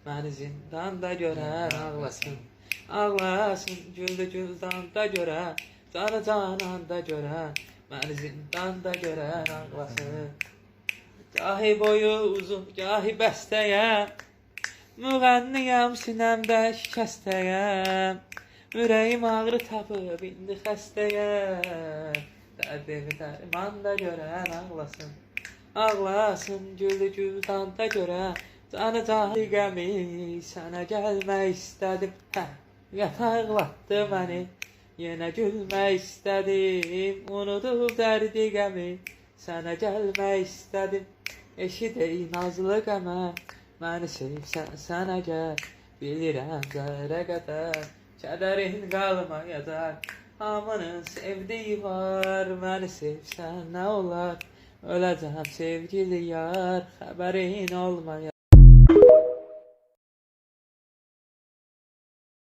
Məni zindanda görən ağlasın. Ağlasın, güldü güldanda görən, canı cananda görən, məni zindanda görən ağlasın. Gahi boyu uzun, gahi bəstəyəm, müğənniyəm, sinəmdə şikəstəyəm. Ürəyim ağrı tapıb, indi xəstəyəm. Dərdimi dərmanda görən ağlasın. Ağlasın, güldü güldanda görən, canı canı qəmi, sənə gəlmək istədim. Hə, yataqlatdı məni, yenə gülmək istədim. Unudub dərdi qəmi, sənə gəlmək istədim. Eşid ey nazlı qəmər, məni sevsən sən əgər, bilirəm zərrə qədər kədərin qalmayacaq. Hamının sevdiyi var, məni sevsən nə olar? Öləcəm sevgili yar, xəbərin olmayacaq.